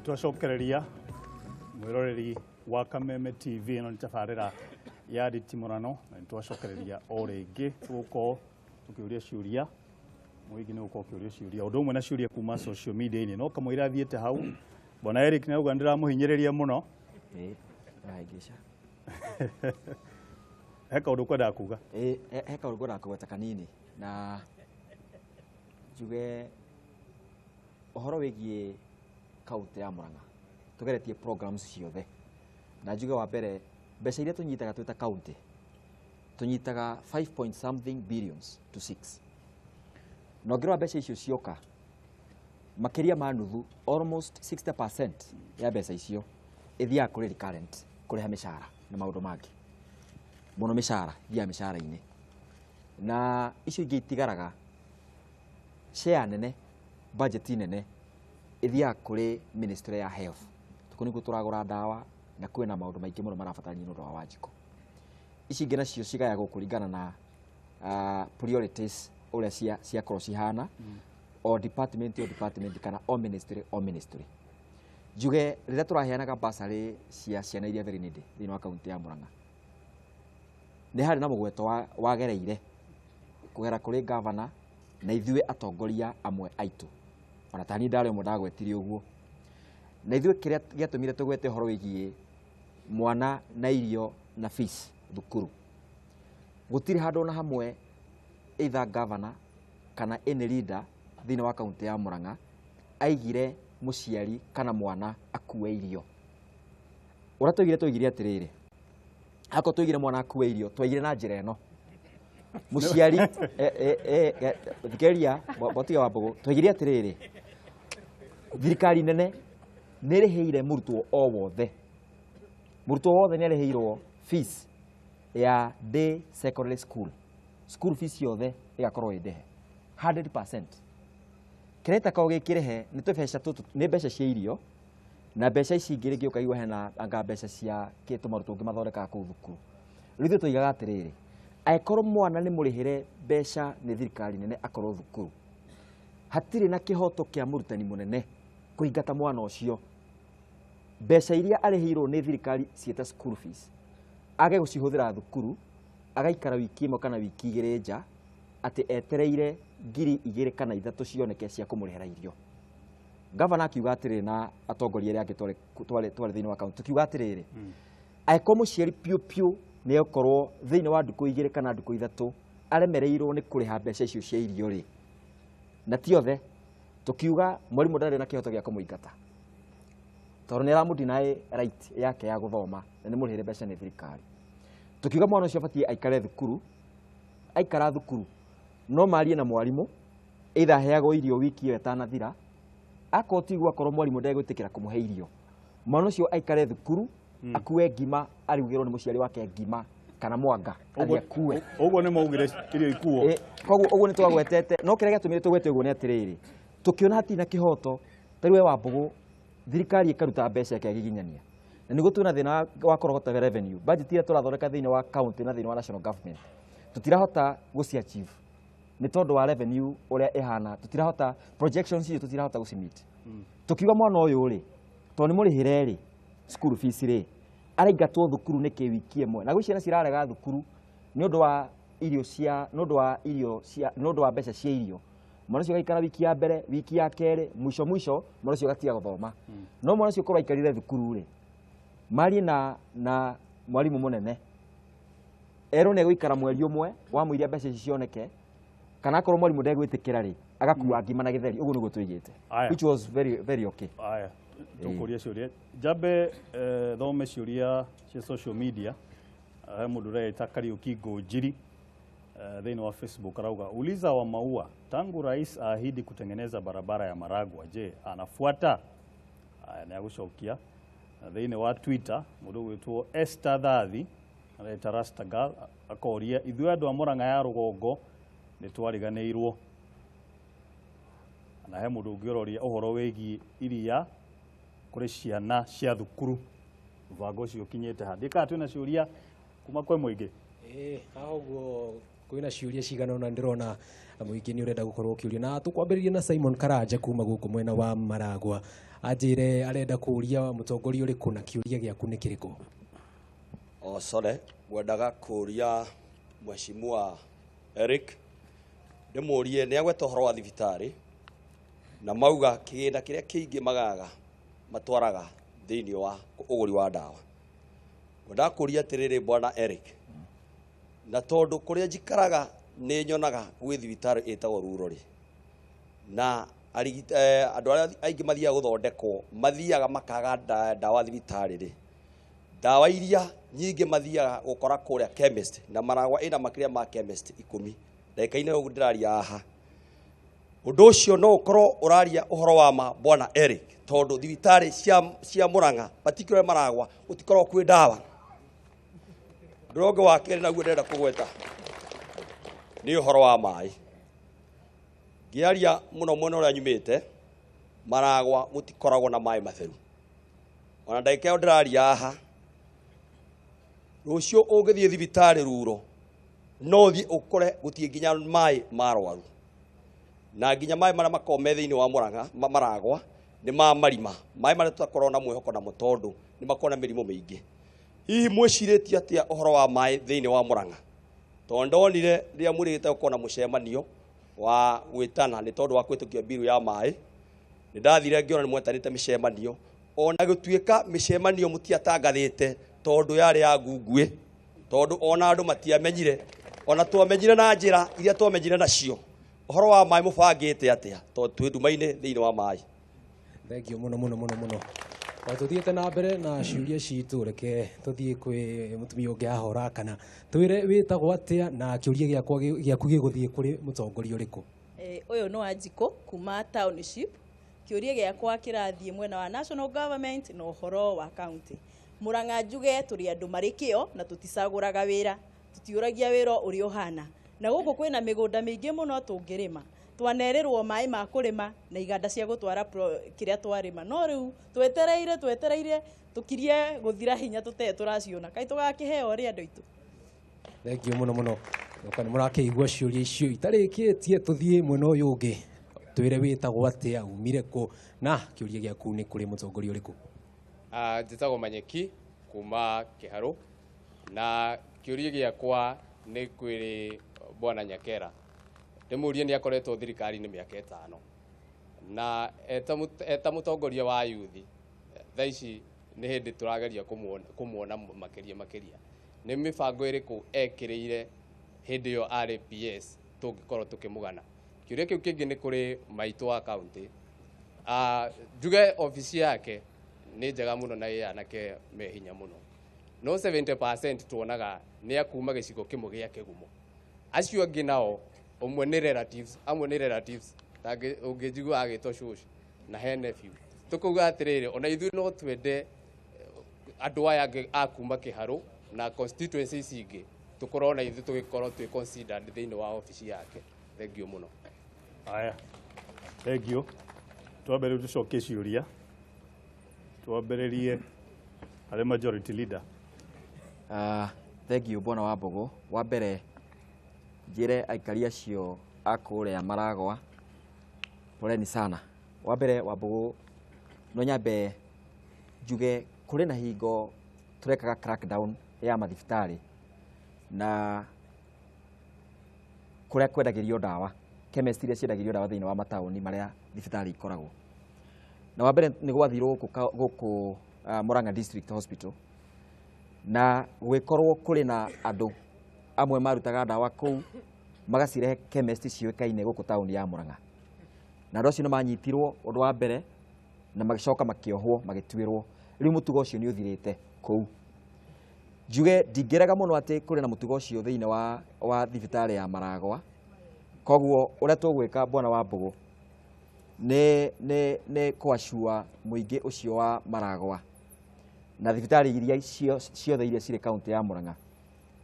Twacokereria mwiroreri wa Kameme TV, ĩno nĩ tabarĩra ya nditimũrano, na nĩ twacokereria o rĩngĩ tũgũkorwo tũkĩũria ciũria mũingĩ, nĩ gũkorwo ũkĩũria ciũria ũndũ ũmwe na ciũria kuma social media-inĩ, no kamũira thiĩte hau, bwana Eric nĩ auga ndĩramũhinyĩrĩria mũno. Ĩĩ, ndahĩngĩca. He kaũndũ kwendaga kuga? Ĩĩ, he kaũndũ ngwendaga kũgweta kanini na njuge ũhoro wĩgiĩ kaũntĩ ya Murang'a. Tũgeretie programs ciothe, na njuge wa mbere, mbeca iria tũnyitaga twĩ ta kaũntĩ, tũnyitaga 5 point something billions to 6, na ũngĩrora mbeca icio cioka, makĩria ma nuthu, almost 60% ya mbeca icio ĩthiaga kũrĩ recurrent, kũrĩha mĩcara na maũndũ mangĩ mũno, mĩcara ithiaga mĩcara-inĩ, na icio ingĩ itigaraga, share nene, budget nene ĩthiaga kũrĩ ministry ya health, tũkũ nĩkuo tũragũra ndawa na kwĩna maũndũ maingĩ mũno marabatarania nĩ ũndũ wa Wanjikũ. Ici ingĩ nacio cigayagwo kũringana na priorities ũrĩa ciakorwo cihana, o department o department kana o ministry o ministry. Njuge rĩrĩa tũraheanaga bursary cia ciana iria very needy thĩinĩ wa kaunti ya Murang'a, nĩ harĩ na mũgweto wagereire kũgera kũrĩ gavana na ithuĩ atongoria amwe aitũ, ona tani ndarĩ ũmwe ndagwetire ũguo, na ithuĩ kĩrĩa gĩatũmire tũgwete ũhoro wĩgiĩ mwana na irio na fees thukuru, gũtirĩ handũ ona hamwe either governor kana any leader thĩinĩ wa kaunti ya Murang'a aigire mũciari kana mwana akue irio. Ũrĩa twaigire atĩrĩrĩ, akorwo twaigire mwana akue irio, twaigire na njĩra ĩno, mũciari thikĩrĩria botiga wa mbũgũ, twaigire atĩrĩrĩ, thirikari nene nĩ ĩrĩhĩire mũrutwo o wothe, mũrutwo wothe nĩ arĩhĩirwo fees ya day secondary school, school fees yothe ĩgakorwo ĩ ndĩhe 100%. Kĩrĩa ĩtakoragwo gĩkĩrĩhe nĩ tũbeca tũtũ, nĩ mbeca cia irio na mbeca ici ingĩ, rĩngĩ ũkaigua hena anga mbeca cia tũmaũndũ tũngĩ mathondekaga kũu thukuru. Rĩu ithuĩ tũigaga atĩrĩrĩ, angĩkorwo mwana nĩ mũrĩhĩre mbeca nĩ thirikari nene akorwo thukuru, hatirĩ na kĩhoto kĩa mũrutani mũnene kũingata mwana ũcio, mbeca iria arĩhĩirwo nĩ thirikari ciĩta school fees age gũcihũthĩra thukuru, agaikara wiki 1 kana wiki 2 nja atĩ etereire 2,000 kana 3,000 cioneke cia kũmũrĩhĩra irio. Gavana akiuga atĩrĩrĩ, na atongoria arĩa angĩ twarĩ thĩinĩ wa kaunti tukiuga atĩrĩrĩ, angĩkorwo mũciari piũ piũ nĩ egũkorwo thĩinĩ wa ndukũ 2 kana ndukũ 3 aremereirwo nĩ kũrĩha mbeca icio cia irio rĩ, na ti othe, tukiuga mwarimũ ndarĩ na kĩhoto gĩa kũmũingata tondũ nĩ aramũ-deny right yake ya gũthoma na nĩ mũrĩhĩre mbeca nĩ thirikari. Tukiuga mwana ũcio abatiĩ aikare thukuru, aikara thukuru no marie na mwarimũ, either aheagwo irio wiki ĩyo ĩtanathira, akorwo tiguo, akorwo mwarimũ ndegwĩtĩkĩra kũmũhe irio, mwana ũcio aikare thukuru, akue ngima, arugĩrwo nĩ mũciari wake ngima kana mwanga, athiĩ akue. Ũguo nĩ maugire irio ikuo. Koguo ũguo nĩ twagwetete, no kĩrĩa gĩatũmire tũgwete ũguo nĩ atĩrĩrĩ, tũkĩona hatirĩ na kĩhoto ta rĩu we wa mbũgũ, thirikari ĩkaruta mbeca ĩkegiginyania, na nĩguo twĩna thĩna wa kũrogota revenue budget iria tũrathondeka thĩinĩ wa county na thĩinĩ wa national government, tũtirahota gũci achieve nĩ tondũ wa revenue ũrĩa ĩhana, tũtirahota projections icio, tũtirahota gũci-meet. Tũkiuga mwana ũyũ rĩ, tondũ nĩ mũrĩhĩre rĩ school fees rĩ, araingatwo thukuru nĩkĩ wiki 1? Na gwĩ ciana cirarega thukuru nĩ ũndũ wa irio cia, nĩ ũndũ wa irio cia, nĩ ũndũ wa mbeca cia irio. Mwana ũcio agaikara wiki ya mbere, wiki ya kerĩ, mũico mũico mwana ũcio agatiga gũthoma. No mwana ũcio korwo aikarire thukuru rĩ, marie na mwarimũ mũnene, erwo nĩ egũikara mweri 1 wamũiria mbeca ici cioneke, kana akorwo mwarimũ ndegwĩtĩkĩra rĩ, agakua ngima na gĩtheri. Ũguo nĩguo tũigĩte, Aya. which was very very okay. Aya, tũkũria ciũria, njambe thome ciũria cia social media. He mũndũ ũreita Kariuki Ngũnjiri thĩinĩ wa Facebook arauga, "Uliza wa Maua, tangu rais aahidi kutengeneza barabara ya Maragua, je, anafuata?" Aya, nĩ agũcokia. Na thĩinĩ wa Twitter mũndũ ũgwĩtwo Esther Thathi areta Rastagal akoria, "Ithuĩ andũ a Murang'a ya rũgongo nĩ twariganĩirwo?" Na he mũndũ ũngĩ ũroria ũhoro wĩgiĩ iria kũrĩ ciana cia thukuru, mũbango ũcio ũkinyĩte ha? Ndĩkaga twĩna ciũria kuma kwĩ mũingĩ. Ĩĩ, haha ũguo Kwĩna ciũria cigana ũna ndĩrona mũingĩ nĩ ũrenda gũkorwo ũkĩũria, na tũkwambĩrĩria na Simon Karanja kuma gũkũ mwena wa Maragwa. Anjĩre arenda kũũria mũtongoria ũrĩkũ na kĩũria gĩaku nĩ kĩrĩkũ? Oh, sorry, ngwendaga kũũria Mheshimiwa Eric, ndĩmũrie nĩ agweta ũhoro wa thibitarĩ na mauga kĩgĩna kĩrĩa kĩingĩ magaga matwaraga thĩinĩ wa ũgũri wa ndawa. Ngwendaga kũũria atĩrĩrĩ, bwana Eric, na tondũ kũrĩa njikaraga nĩ nyonaga gwĩ thibitarĩ ĩtagwo Rurori, na andũ arĩa aingĩ mathiaga gũthondekwo mathiaga makaga ndawa thibitarĩ rĩ, ndawa iria nyingĩ mathiaga gũkora kũrĩa chemist, na Maragwa ĩna makĩria ma chemist 10 ndagĩka-inĩ ũguo ndĩraria haha. Ũndũ ũcio no ũkorwo ũraria ũhoro wa ma, bwana Eric, tondũ thibitarĩ cia Murang'a, particularly Maragwa, gũtikoragwo kwĩ ndawa. Ũndũ ũngĩ wa kerĩ naguo ndĩrenda kũgweta nĩ ũhoro wa maĩ. Ngĩaria mũno mwena ũrĩa nyumĩte, Maragwa gũtikoragwo na maĩ matheru. Ona ndagĩka ĩyo ndĩraria haha, rũciũ ũngĩthiĩ thibitarĩ Ruro, no ũthiĩ ũkore gũtirĩ nginya maĩ ma arwaru, na nginya maĩ marĩa makoragwo me thĩinĩ wa Murang'a, Maragwa nĩ ma marima, maĩ marĩa tũtakoragwo na mwĩhoko namo tondũ nĩ makoragwo na mĩrimũ mĩingĩ. Hihi mwĩcirĩtie atĩa ũhoro wa maĩ thĩinĩ wa Murang'a? Tondũ ndonire rĩrĩa mwĩrĩgĩte gũkorwo na mũcemanio wa gwĩtana nĩ tondũ wa kũhĩtũkia mbiru ya maĩ, nĩ ndathire ngĩona nĩ mwetanĩte mĩcemanio, ona gũtuĩka mĩcemanio mũtiatangathĩte tondũ yarĩ ya ngunguĩ, tondũ ona andũ matiamenyire, ona twamenyire na njĩra iria twamenyire nacio. Ũhoro wa maĩ mũbangĩte atĩa tondũ twĩ nduma-inĩ thĩinĩ wa maĩ? Thank you mũno mũno mũno mũno. O tũthiĩte na mbere na ciũria citũ, reke tũthiĩ kwĩ mũtumia ũngĩ haha ũrakana. Twĩre wĩtagwo atĩa na kĩũria gĩaku gĩgũthiĩ kũrĩ mũtongoria ũrĩkũ? Ũyũ nĩ Wanjikũ kuma township. Kĩũria gĩakwa kĩrathiĩ mwena wa national government na ũhoro wa county. Murang'a njuge tũrĩ andũ marĩ kĩo na tũticagũraga wĩra, tũtiũragia wĩra ũrĩa ũhana, na gũkũ kwĩna mĩgũnda mĩingĩ mũno tũngĩrĩma. Twanerĩrwo maĩ ma kũrĩma na iganda cia gũtwara kĩrĩa twarĩma, no rĩu twetereire tũkirie gũthira hinya tũtee tũraciona. Kaĩ tũgakĩheo rĩ andũ aitũ? Thank you mũno mũno. Oka nĩ mũrakĩigua ciũria icio itarĩkĩtie, tũthiĩ mwena ũyũ ũngĩ. Twĩre wĩtagwo atĩa, umire kũ na kĩũria gĩaku nĩ kũrĩ mũtongoria ũrĩkũ? Njĩtagwo Manyeki kuma Kĩharũ, na kĩũria gĩakwa nĩ kwĩrĩ bwana Nyakera. Ndĩmũrie nĩ akoretwo thirikari-inĩ mĩaka 5 na eta mũtongoria wa yuthi, thaa ici nĩ hĩndĩ tũrageria kũmuona makĩria makĩria. Nĩ mĩbango ĩrĩkũ ekĩrĩire hĩndĩ ĩyo arĩ PS tũngĩkorwo tũkĩmũgana? Kĩũria kĩu kĩngĩ nĩ kũrĩ maitũ wa kaunti. Njuge obici yake nĩ njega mũno na ĩ anake me hinya mũno, no 70% tuonaga nĩ akuma gĩcigo kĩmwe gĩa Kĩgumo. Acio angĩ nao ũmwe nĩ relatives, amwe nĩ relatives, ũngĩnjigua agĩtwo shosho na he nephew. Tũkauga atĩrĩrĩ, ona ithuĩ no twende andũ aya angĩ a kuma Kĩharũ na constituency ici ingĩ tũkorwo na ithuĩ tũgĩkorwo twĩ considered thĩinĩ wa obici yake. Thank you mũno. Aya, thank you. Twambe rĩu tũcokie ciũria, twambĩrĩrie harĩ majority leader. Thank you bwana wa Mbogo. Wa mbere njĩre aikari acio a kũrĩa Maragwa poleni sana. Wa mbere wa Mbogo, no nyambe njuge kũrĩ na hingo tũrekaga crackdown ya mathibitarĩ na kũrĩa kwendagĩrio ndawa, chemist iria ciendagĩrio ndawa thĩinĩ wa mataũni marĩa thibitarĩ ikoragwo. Na wa mbere nĩ gwathirwo gũkũ Murang'a District Hospital, na gũgĩkorwo kũrĩ na andũ amwe marutaga ndawa kũu magacirehe chemist ciũĩkaine gũkũ taũni ya Murang'a. Na andũ acio nĩ manyitirwo ũndũ wa mbere na magĩcoka makĩohwo magĩtuĩrwo. Rĩu mũtugo ũcio nĩ ũthirĩte kũu. Njuge ndingĩrega mũno atĩ kũrĩ na mũtugo ũcio thĩinĩ wa thibitarĩ ya Maragwa. Koguo ũrĩa tũgwĩka bwana wa Mbogo nĩ kwacua mũingĩ ũcio wa Maragwa na thibitarĩ iria ciothe iria cirĩ kaunti ya Murang'a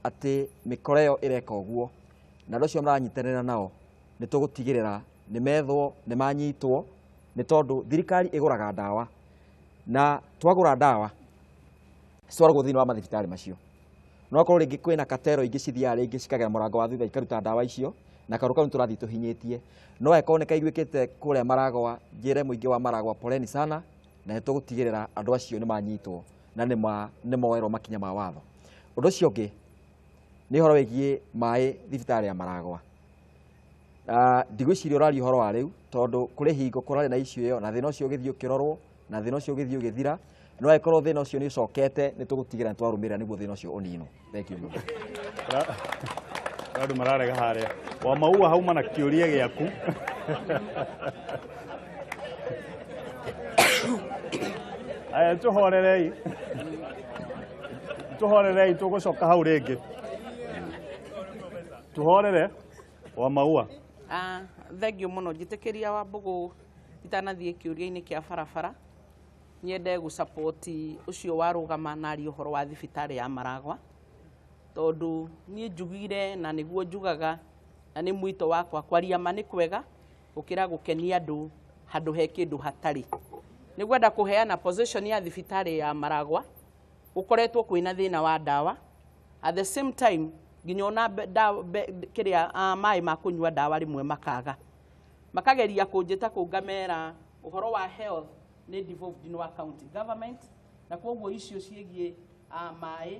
atĩ mĩkora ĩyo ĩreka ũguo na andũ acio maranyitanĩra nao nĩ tũgũtigĩrĩra nĩ methwo, nĩ manyitwo, nĩ tondũ thirikari ĩgũraga ndawa na twagũra ndawa citwaragwo thĩinĩ wa mathibitarĩ macio. No akorwo rĩngĩ kwĩna katero ingĩ cithiaga rĩngĩ cikagera mũrango wa thutha ikaruta ndawa icio na karũ kau nĩtũrathiĩ tũhinyĩtie. No angĩkorwo nĩ kaiguĩkĩte kũrĩa Maragwa, njĩre mũingĩ wa Maragwa poleni sana, na nĩtũgũtigĩrĩra andũ acio nĩmanyitwo na nĩmoerwo makinya ma watho. Ũndũ ũcio ũngĩ nĩ ũhoro wĩgiĩ maĩ thibitarĩ ya Maragwa. Ndigwĩciria ũraria ũhoro wa rĩu tondũ kũrĩ hingo kũrarĩ na issue ĩyo na thĩna ũcio ũgĩthiĩ ũkĩrorwo na thĩna ũcio ũgĩthiĩ ũgĩthira. No angĩkorwo thĩna ũcio nĩ ũcokete nĩtũgũtigĩrĩra nĩtwarũmĩrĩra nĩguo thĩna ũcio ũninwo. Thank you mũno. Andũ mararega harĩa. Wa Maua hauma na kĩũria gĩaku. Aya tũhorerei. Tũhorerei tũgũcoka hau rĩngĩ. Tũhorere wa Maua. Thengiũ mũno njĩtĩkĩria wa Mbũgũ itanathiĩ kĩũria-inĩ kĩa barabara nyende gũcapoti ũcio warũgama na aria ũhoro wa thibitarĩ ya Maragwa tondũ niĩ njugire na nĩguo njugaga na nĩ mwito wakwa kwaria ma nĩ kwega gũkĩra gũkenia andũ handũ he kĩndũ hatarĩ. Nĩ ngwenda kũheana position ya thibitarĩ ya Maragwa gũkoretwo kwĩna thĩna wa ndawa at the same time nginya ona kĩrĩa maĩ ma kũnyua ndawa rĩmwe makaga makageria kũnjĩta kũu ngamera ũhoro wa health nĩ devolved in wa county government na koguo icio ciĩgiĩ maĩ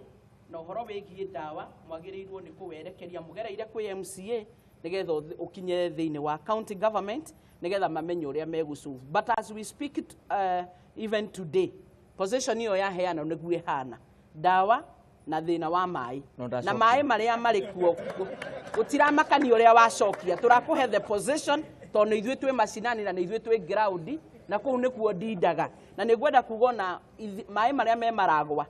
na ũhoro wĩgiĩ ndawa mwagĩrĩirwo nĩ kũwerekeria mũgereire kwĩ MCA nĩgetha ũkinye thĩinĩ wa county government nĩgetha mamenye ũrĩa megũsolve. But as we speak even today position ĩyo yaheanwo nĩguo ĩhana ndawa na thĩna wa maĩ na maĩ marĩa marĩ kuo gũtiramakania ũrĩa wacokia tũrakũhe the position tondũ nĩ ithuĩ twĩ macinani na nĩ ithuĩ twĩ ground na kũu nĩkuo ndindaga na nĩ ngwenda kuga ona maĩ marĩa me Maragwa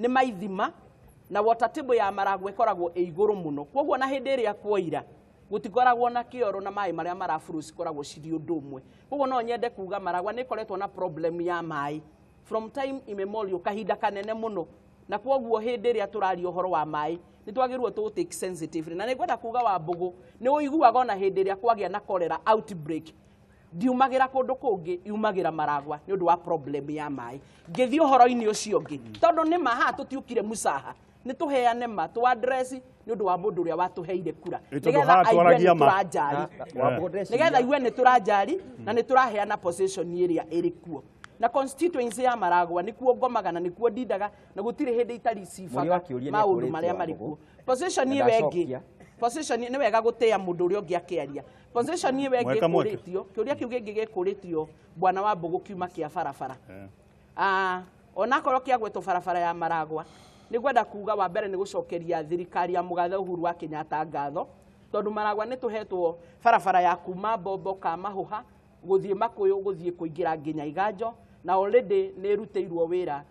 nĩ maithima na water table ya Maragwa ĩkoragwo ĩ igũrũ mũno koguo na hĩndĩ ĩrĩa kuoira gũtikoragwo na kĩoro na maĩ marĩa maraflow cikoragwo cirĩ ũndũ ũmwe. Koguo no nyende kuga Maragwa nĩ ĩkoretwo na problem ya maĩ from time immemorial kahinda kanene mũno na koguo hĩndĩ ĩrĩa tũraria ũhoro wa maĩ nĩ twagĩrĩirwo tũ take sensitively na nĩ ngwenda kuga wa Mbũgũ nĩ ũiguaga ona hĩndĩ ĩrĩa kwagĩa na cholera outbreak ndiumagĩra kũndũ kũngĩ yumagĩra Maragwa nĩ ũndũ wa problem ya maĩ. Ngĩthiĩ ũhoro-inĩ ũcio ũngĩ tondũ nĩ ma haha tũtiũkire mucaha nĩ tũheane ma tũ address nĩ ũndũ wa mũndũ ũrĩa watũheire kura nĩgetha aigue nĩ tũranjari nĩgetha aigue nĩ tũranjari na nĩ tũraheana position ĩrĩa ĩrĩ kuo na constituency ya Maragwa nĩkuo ngomaga na nĩkuo ndindaga na gũtirĩ hĩndĩ itaricibaga maũndũ marĩa marĩ kuo. Position ĩyo ĩngĩ position nĩ wega gũtĩa mũndũ ũrĩa ũngĩ akĩaria. Position ĩyo ĩngĩ ĩkũrĩtio kĩũria kĩu gĩngĩ gĩkũrĩtio bwana wa Mbũgũ kiuma kĩa barabara. Onakorwo kĩagwetwo barabara ya Maragwa nĩ ngwenda kuga wa mbere nĩ gũcokeria thirikari ya mũgathe Uhuru wa Kenyatta ngatho tondũ Maragwa nĩ tũhetwo barabara ya kuma Bombo ka Mahũha gũthiĩ Makũyũ gũthiĩ kũingĩra nginya Iganjo na already nĩ ĩrutĩirwo wĩra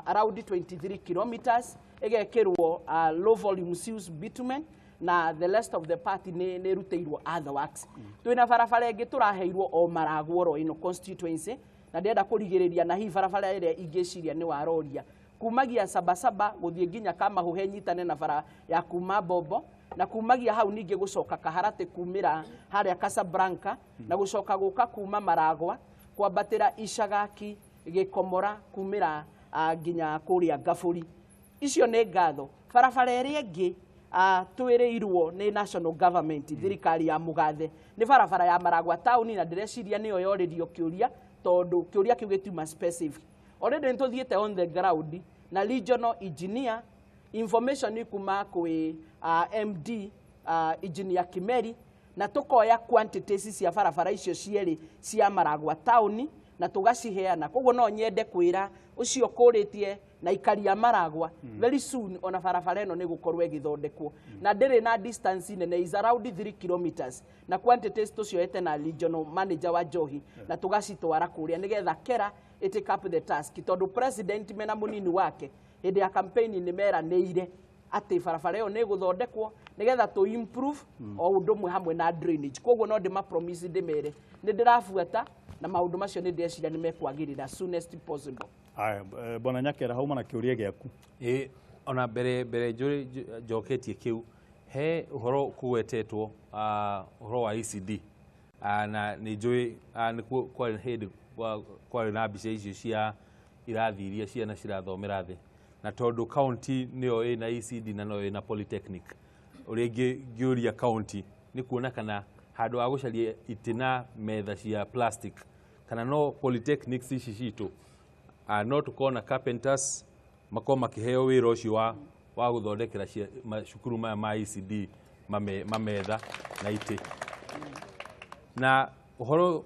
around 23 kilometers ĩgekĩrwo low volume seals bitumen na the rest of the party nĩ ĩrutĩirwo other works. Twĩna barabara ĩngĩ tũraheirwo o Maragwa oro ĩno constituency na ndĩrenda kũrigĩrĩria na hihi barabara ĩrĩa ingĩciria nĩ waroria kumagia Sabasaba gũthiĩ nginya Kamahũhe nyitane na bara ya kuma Bombo na kumagia hau ningĩ gũcoka Kaharatĩ kumĩra harĩa Casablanca na gũcoka gũka kuma Maragwa kwambatĩra Icagaki Gĩkomora kumĩra nginya kũrĩa Ngabũri. Icio nĩ ngatho. Barabara ĩrĩa ĩngĩ twĩrĩirwo nĩ national government thirikari ya mũgathe nĩ barabara ya Maragwa taũni na ndĩreciria nĩyo yorĩrio kĩũria tondũ kĩũria kĩu gĩtiuma specific. Already nĩ tũthiĩte on the ground na regional engineer information kuma kwĩ MD engineer Kimeri na tũkoya quantities cia barabara icio cierĩ cia Maragwa taũni na tũgaciheana. Koguo no nyende kwĩra ũcio kũrĩtie na ikari ya Maragwa very soon ona barabara ĩno nĩ gũkorwo ĩgĩthondekwo na ndĩrĩ na distance nene is around 3 kilometers na quantities tũcioete na regional manager wa Njohi na tũgacitwara kũrĩa nĩgetha kera take up the task tondũ president mena mũnini wake hĩndĩ ya campaign nĩ meranĩire atĩ barabara ĩyo nĩ ĩgũthondekwo nĩgetha tũ improve o ũndũ ũmwe hamwe na drainage. Koguo no ndĩma promise ndĩmere nĩ ndĩrabuata na maũndũ macio nĩ ndĩreciria nĩ mekwagĩrĩra soonest possible. Aya, bwana Nyakera hauma na kĩũria gĩaku. Ĩ ona mbere njoketie kĩu he ũhoro kũgwetetwo ũhoro wa ECD na nĩ njũĩ nĩkuo kwarĩ hĩndĩ kwarĩ na mbica icio cia irathi iria ciana cirathomera thĩ. Na tondũ county nĩyo ĩna ECD na noyo ĩna polytechnic, ũrĩa ingĩũria county nĩ kuona kana handũ ha gũcaria itĩ na metha cia plastic, kana no polytechnics ici citũ, no tũkorwo na carpenters makorwo makĩheo wĩra ũcio wa gũthondekera macukuru maya ma ECD mametha na itĩ. Na ũhoro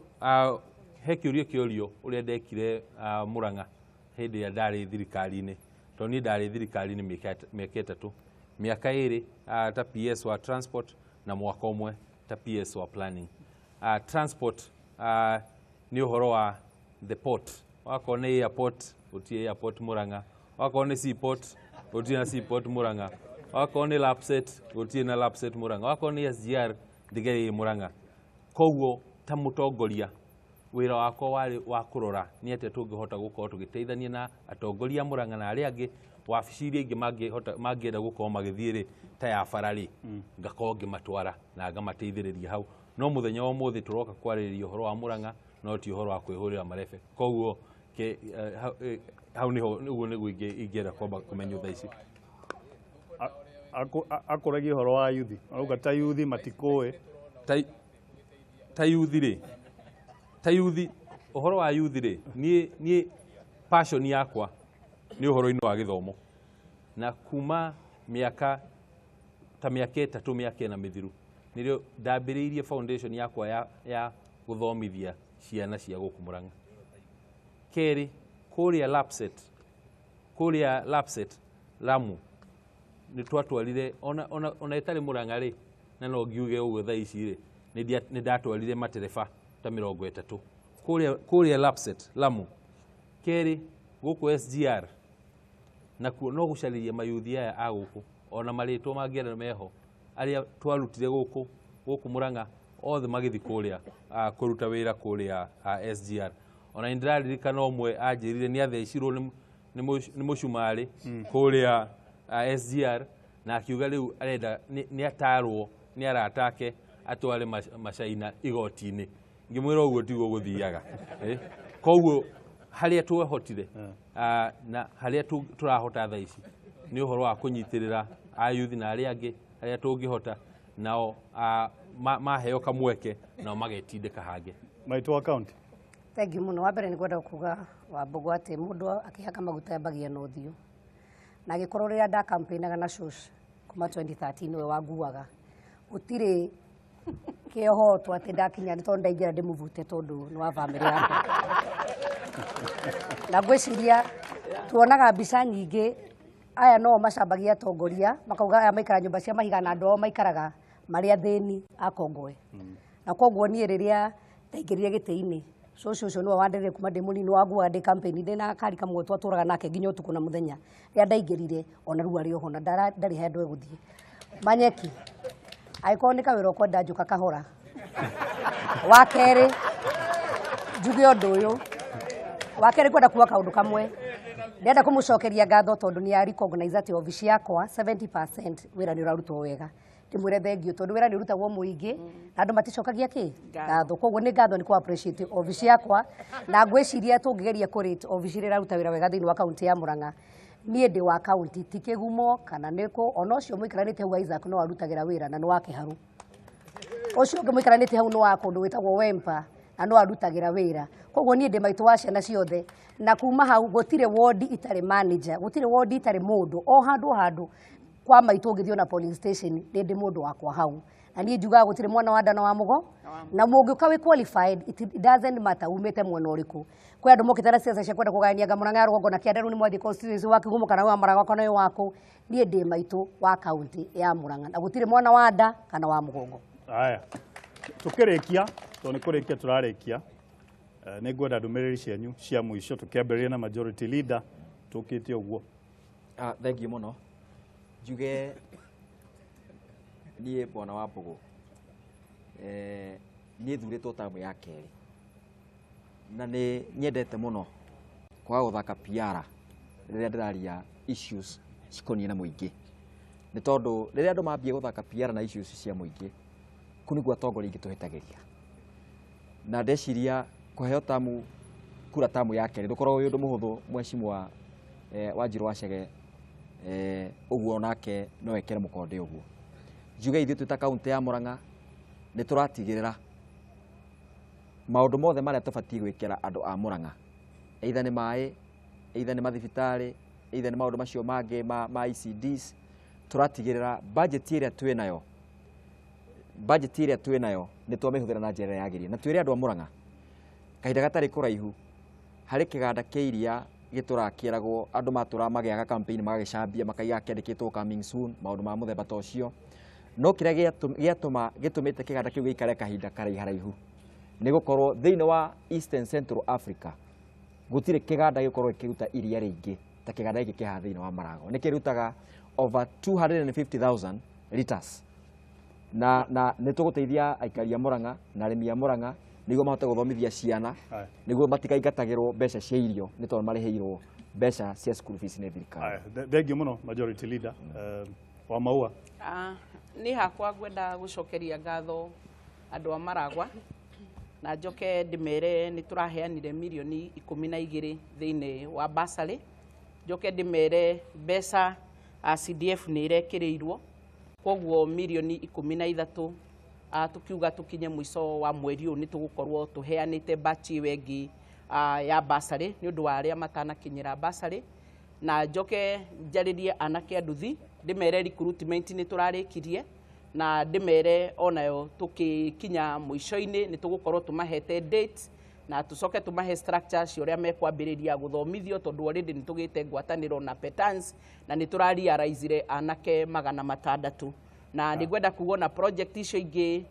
he kĩũria kĩorio ũrĩa ndekire Murang'a hĩndĩ ĩrĩa ndarĩ thirikari-inĩ, tondũ niĩ ndarĩ thirikari-inĩ mĩaka 3, mĩaka 2 ta PS wa transport na mwaka ũmwe ta PS wa planning. Transport nĩ ũhoro wa the port, wakorwo nĩ airport gũtirĩ airport Murang'a, wakorwo nĩ seaport gũtirĩ na seaport Murang'a, wakorwo nĩ Lapset gũtirĩ na Lapset Murang'a, wakorwo nĩ SGR ndĩgerĩ ĩ Murang'a. Koguo ta mũtongoria wĩra wakwa warĩ wa kũrora nĩ atĩa tũngĩhota gũkorwo tũgĩteithania na atongoria a Murang'a na arĩa angĩ wabici iria ingĩ mangĩenda gũkorwo magĩthiĩ rĩ, ta ya bara rĩ, ngakorwo ngĩmatwara na ngamateithĩrĩria hau. No mũthenya wa ũmũthĩ tũroka kwarĩrĩria ũhoro wa Murang'a, no ti ũhoro wa kwĩhũrĩra marebe. Koguo hau nĩho ũguo nĩguo ingĩenda kwamba kũmenywo thaa ici. Akũragia ũhoro wa yuthi, arauga ta yuthi matikũĩ. Ta yuthi rĩ, ta yuthi, ũhoro wa yuthi rĩ, niĩ passion yakwa nĩ ũhoro-inĩ wa gĩthomo. Na kuma mĩaka ta mĩaka 3 mĩaka 4 mĩthiru nĩrĩo ndambĩrĩirie foundation yakwa ya gũthomithia ciana cia gũkũ Murang'a. Kerĩ, kũrĩa Lapset Lamu nĩ twatwarire ona ĩtarĩ Murang'a rĩ, na no ngiuge ũguo thaa ici rĩ, nĩ ndatwarire matereba ta 30 kũrĩa Lapset Lamu. Kerĩ, gũkũ SGR nakuo no gũcarĩria mayuthi aya a gũkũ ona marĩtwa mangĩenda meho arĩa twarutire gũkũ Murang'a othe magĩthiĩ kũrĩa kũruta wĩra kũrĩa SGR. Ona nĩ ndĩraririkana ũmwe anjĩrire nĩ athecirwo nĩ mũcumarĩ kũrĩa SGR, na akiuga rĩu arenda nĩ atarwo nĩ arata ake atware macaina igoti-inĩ. Ngĩmwĩra ũguo tiguo gũthiaga. Koguo harĩa twehotire na harĩa tũrahota thaa ici nĩ ũhoro wa kũnyitĩrĩra ayuthi na arĩa angĩ arĩa tũngĩhota nao maheo kamweke nao magetindĩka hangĩ. Maitũ wa county. Thank you mũno. Wa mbere nĩ ngwenda kuga Wambũgũ atĩ mũndũ akĩhaka maguta ambagia na ũthiũ, na agĩkorwo rĩrĩa ndakampĩinaga na Shush kuma 2013 nĩwe wanguaga, gũtirĩ kĩohotwo atĩ ndakinya nĩ tondũ ndaingĩra ndĩmũbute tondũ nĩ wa bamĩrĩ yakwa. Na ngwĩciria tuonaga mbica nyingĩ, aya no macambagia atongoria makauga aya maikara nyũmba cia mahiga na andũ ao maikaraga marĩ athĩni a Kongoe. Na koguo niĩ rĩrĩa ndaingĩrire gĩtĩ-inĩ, cũcũ ũcio nĩwe wanderire kuma ndĩ mũnini, wanguaga ndĩ campaign ndĩ na kari kamwe twatũraga nake nginya ũtukũ na mũthenya. Rĩrĩa ndaingĩrire ona rĩu arĩ oho na ndarĩ handũ egũthiĩ. Manyeki, angĩkorwo nĩ kawĩra ũkwenda njũka kahora. Wa kerĩ, njuge ũndũ ũyũ. Wa kerĩ ngwenda kuga kaũndũ kamwe. Ndĩrenda kũmũcokeria ngatho tondũ nĩ a recognize atĩ obici yakwa 70% wĩra nĩ ũrarutwo wega. Ndĩmwĩre thengiũ tondũ wĩra nĩ ũrutagwo mũingĩ na andũ maticokagia kĩ ngatho. Koguo nĩ ngatho nĩ kũ appreciate obici yakwa, na ngwĩciria tũngĩgeria kũ rate obici ĩrĩa ĩraruta wĩra wega thĩinĩ wa kaunti ya Murang'a. Niĩ ndĩ wa kaunti ti kĩgumo kana nĩkũ, ona ũcio mũikaranĩte hau Isaac no arutagĩra wĩra na nĩ wa Kĩharũ. Ũcio ũngĩ mũikaranĩte hau nĩ wa kũndũ gwĩtagwo Wempa na no arutagĩra wĩra. Koguo niĩ ndĩ maitũ wa ciana ciothe, na kuma hau gũtirĩ ward itarĩ manager, gũtirĩ ward itarĩ mũndũ, o handũ handũ kwa maitũ ũngĩthiĩ ona polling station nĩ ndĩ mũndũ wakwa hau. Na niĩ njugaga gũtirĩ mwana wa nda na wa mũgo, na mũngĩũka wĩ qualified it doesn't matter umĩte mwena ũrĩkũ. Kwĩ andũ mokĩte na ciaca cia kwenda kũgayania anga Murang'a rũgongo na kĩanda, rĩu nĩ mwathiĩ constituency wa Kĩgumo kana wa Maragwa kana ũyũ wakũ. Niĩ ndĩ maitũ wa kaunti ya Murang'a na gũtirĩ mwana wa nda kana wa mũgongo. Haya, tũkĩrĩkia, tondũ nĩ kũrĩkia tũrarĩkia, nĩ ngwenda ndũmĩrĩri cianyu cia mũico tũkĩambĩrĩria na majority leader tũkĩte ũguo. Thank you mũno. Njuge niĩ bwana Wambũgũ, niĩ thurĩtwo tamu ya kerĩ na nĩ nyendete mũno kwaga gũthaka PR rĩrĩa ndĩraria issues cikoniĩ na mũingĩ, nĩ tondũ rĩrĩa andũ mambia gũthaka PR na issues cia mũingĩ, kũu nĩkuo atongoria aingĩ tũhĩtagĩria. Na ndeciria kũheo tamu kura tamu ya kerĩ ndũkoragwo wĩ ũndũ mũhũthũ, mheshimiwa Wanjirũ wa Chege Ũguo nake no ekere mũkonde ũguo. Njuge ithuĩ twĩ ta kaunti ya Murang'a nĩ tũratigĩrĩra maũndũ mothe marĩa tũbatiĩ gwĩkĩra andũ a Murang'a, either nĩ maĩ, either nĩ mathibitarĩ, either nĩ maũndũ macio mangĩ ma ECDs, tũratigĩrĩra budget ĩrĩa twĩ nayo, budget ĩrĩa twĩ nayo nĩ twamĩhũthĩra na njĩra ĩrĩa yagĩrĩire. Na twĩre andũ a Murang'a kahinda gatarĩ kũraihu harĩ kĩganda kĩa iria gĩtũrakĩragwo andũ matũra magĩaga campaign magagĩcambia makaiga kĩandĩkĩtwo coming soon, maũndũ ma mũthemba ta ũcio. No kĩrĩa gĩatũma gĩtũmĩte kĩganda kĩu gĩikare kahinda karaiharaihu nĩ gũkorwo thĩinĩ wa Eastern Central Africa gũtirĩ kĩganda gĩkorwo gĩkĩruta iria rĩingĩ ta kĩganda gĩkĩ kĩ haha thĩinĩ wa Maragwa. Nĩ kĩrutaga over 250,000 liters na nĩ tũgũteithia aikari a Murang'a na arĩmi a Murang'a nĩguo mahote gũthomithia ciana, nĩguo matikaingatagĩrwo mbeca cia irio nĩ tondũ marĩhĩirwo mbeca cia school fees nĩ thirikari. Thengiũ mũno Majority Leader wa Maua. Niĩ hakwa ngwenda gũcokeria ngatho andũ a Maragwa na njoke ndĩmere nĩ tũraheanire mirioni 12 thĩinĩ wa bursary. Njoke ndĩmere mbeca CDF nĩ irekĩrĩirwo, koguo mirioni 13 tukiuga tũkinye mũico wa mweri ũyũ nĩ tũgũkorwo tũheanĩte batch ĩyo ĩngĩ ya bursary nĩ ũndũ wa arĩa matanakinyĩra bursary. Na njoke njarĩrie anake a nduthi ndĩmere recruitment nĩ tũrarĩkirie na ndĩmere onayo tũkĩkinya mũico-inĩ nĩ tũgũkorwo tũmahete date na tũcoke tũmahe structure cia ũrĩa mekwambĩrĩria gũthomithio tondũ already nĩ tũgĩte ngwatanĩro na Petans na nĩ tũrarealize anake 600. Na nĩ ngwenda kuga ona project icio ingĩ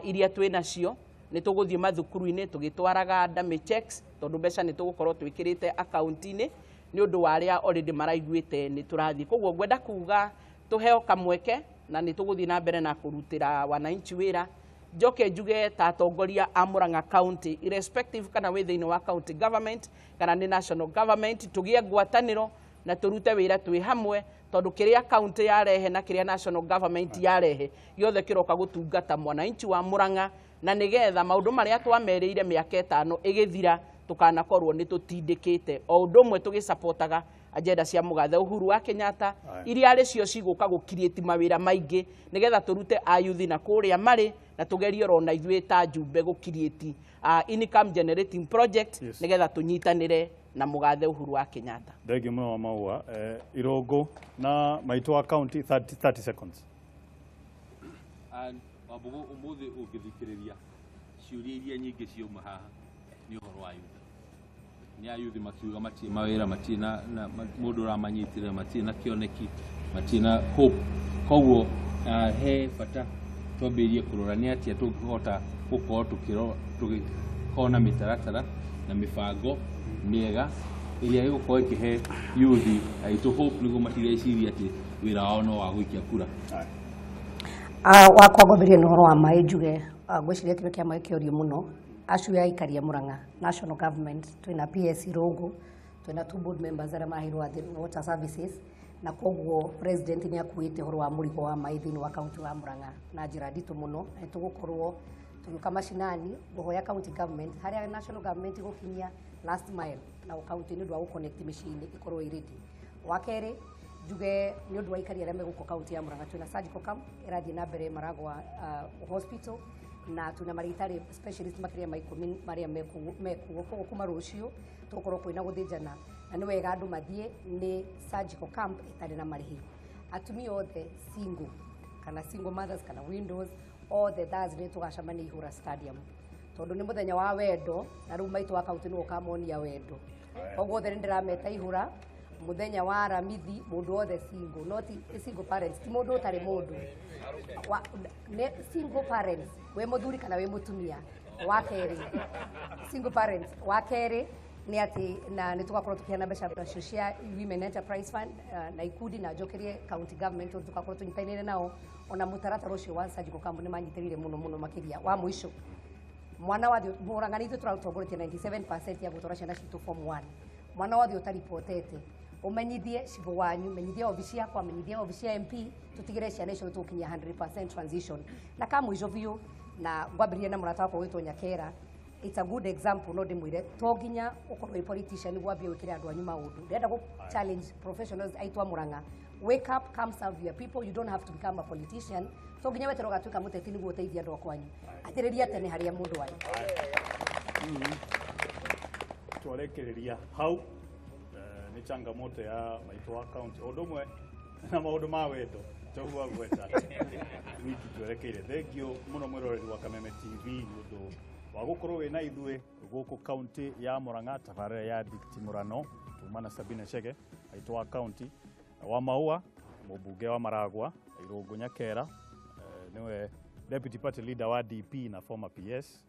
iria twĩ nacio nĩ tũgũthiĩ mathukuru-inĩ tũgĩtwaraga dummy checks tondũ mbeca nĩ tũgũkorwo twĩkĩrĩte akaunti-inĩ nĩ ũndũ wa arĩa already maraiguĩte nĩ tũrathiĩ. Koguo ngwenda kuga tũheo kamweke na nĩ tũgũthiĩ na mbere na kũrutĩra wananchi wĩra. Njoke njuge ta atongoria a Murang'a County irrespective kana wĩ thĩinĩ wa county government kana nĩ national government, tũgĩe ngwatanĩro na tũrute wĩra twĩ hamwe tondũ kĩrĩa county yarehe na kĩrĩa national government yarehe gĩothe kĩroka gũtungata mwananchi wa Murang'a, na nĩgetha maũndũ marĩa twamerĩire mĩaka 5 ĩgĩthira tũkanakorwo nĩ tũtindĩkĩte. O ũndũ ũmwe tũgĩsapotaga agenda cia mũgathe Uhuru wa Kenyatta iria arĩ cio cigũka gũcreate mawĩra maingĩ nĩgetha tũrute ayuthi na kũrĩa marĩ na tũgerie orona ithuĩ ta njumbe gũcreate income generating project nĩgetha tũnyitanĩre na mũgathe Uhuru wa Kenyatta. Thengiũ mũno wa Maua. Irũngũ na maitũ wa county 30 seconds. Wambũgũ, ũmũthĩ ũngĩthikĩrĩria ciũria iria nyingĩ ciauma haha nĩ ũhoro wa yuthi. Nĩ ayuthi makiuga matirĩ mawĩra, matirĩ na mũndũ ũramanyitĩrĩra, matirĩ na kĩoneki, matirĩ na hope. Koguo he bata twambĩrĩrie kũrora nĩ atĩa tũngĩhota gũkorwo tũgĩkorwo na mĩtaratara na mĩbango mĩega ĩrĩa ĩgũkorwo ĩkĩhe yuthi aitũ hope nĩguo matigecirie atĩ wĩra wao no wa gũikia kura. Wakwa ngwambĩrĩria nĩ ũhoro wa maĩ njuge ngwĩciria kĩndũ kĩa maĩ kĩorio mũno acio aikari a Murang'a national government twĩna PS Irũngũ, twĩna 2 board members arĩa maheirwo water services, na koguo president nĩ akuĩte ũhoro wa mũrigo wa maĩ thĩinĩ wa kaunti wa Murang'a na njĩra nditũ mũno, na nĩtũgũkorwo tũgĩũka macinani ngũhoya county government harĩa national government ĩgũkinyia last mile na kaunti nĩ ũndũ wa gũconnect mĩciĩ-inĩ ĩkorwo ĩ ready. Wa kerĩ njuge nĩ ũndũ wa aikari arĩa megũkũ kaunti ya Murang'a twĩna surgical camp ĩrathiĩ na mbere Maragwa hospital na twĩna marigitari specialist makĩria ma 10 marĩa mekuo. Koguo kuma rũciũ tũgũkorwo kwĩna gũthĩnjana na nĩ wega andũ mathiĩ, nĩ surgical camp ĩtarĩ na marĩhi. Atumia othe single kana single mothers kana widows othe Thursday tũgacemania Ihũra Stadium tondũ nĩ mũthenya wa wendo na rĩu maitũ wa kaunti nĩwe ũkamonia wendo. Koguo othe nĩ ndĩrameta Ihũra mũthenya wa Aramithi, mũndũ wothe single, not single parents, ti mũndũ ũtarĩ mũndũ, single parents, wĩ mũthuri kana wĩ mũtumia. Wa kerĩ single parents, wa kerĩ nĩ atĩ na nĩ tũgakorwo tũkĩheana mbeca nacio cia Women Enterprise Fund na ikundi, na njokerie county government tondũ tũgakorwo tũnyitanĩire nao ona mũtaratara ũcio wa surgical camp nĩ manyitĩrĩire mũno mũno makĩria. Wa mũico mwana wathiĩ Murang'a nĩ ithuĩ tũratongoretie 97% ya gũtwara ciana citũ form 1. Mwana wothe ũtaripotete umenyithie cibũ wanyu, menyithie obici yakwa, menyithie obici ya MP, tutigire ciana icio tũkinyia 100% transition. Na ka mũico biũ na ngwambĩrĩria na mũrata wakwa gwĩtwo Nyakera, it's a good example, no ndĩmwĩre to nginya ũkorwo wĩ politician nĩguo wambie gwĩkĩra andũ anyu maũndũ. Ndĩrenda gũ challenge professionals aitũ a Murang'a Wake up, come serve your people. You don't have to become a politician. So nginya weterwo gatuĩka mũteti nĩguo ũteithie andũ a kwanyu. Anjĩrĩria tene harĩa mũndũ arĩ. Twarekereria hau. Nĩ changamoto ya maitũ wa county o ũndũ ũmwe na maũndũ ma wendo toguo agweta wiki twerekeire. Thengio mũno mwĩroreri wa Kameme TV nĩ ũndũ wa gũkorwo wĩna ithuĩ gũkũ kaunti ya Murang'a, tabarĩra ya Nditimũrano. Tuma na Sabina Chege, maitũ wa county wa Maua, mũmbunge wa Maragwa Irũngũ Nyakera, nĩwe deputy party leader wa DP na former PS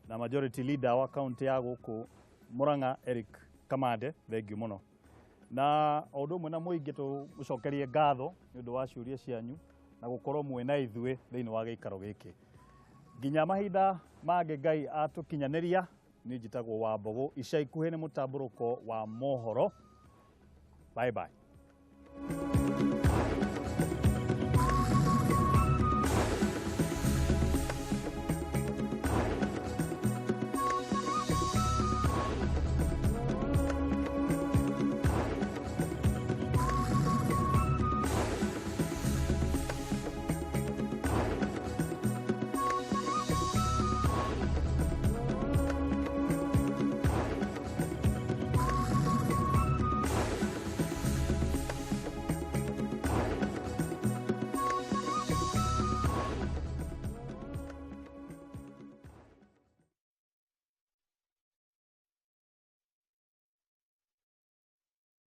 na majority leader wa kaunti ya gũkũ Murang'a Eric Kamande, thengio mũno. Na o ũndũ ũmwe na mũingĩ tũmũcokerie ngatho nĩ ũndũ wa ciũria cianyu na gũkorwo mwĩna ithuĩ thĩinĩ wa gĩikaro gĩkĩ nginya mahinda mangĩ Ngai atũkinyanĩria. Niĩ njĩtagwo Wambũgũ. Ica ikuhĩ nĩ mũtambũrũko wa mohoro. Bye bye.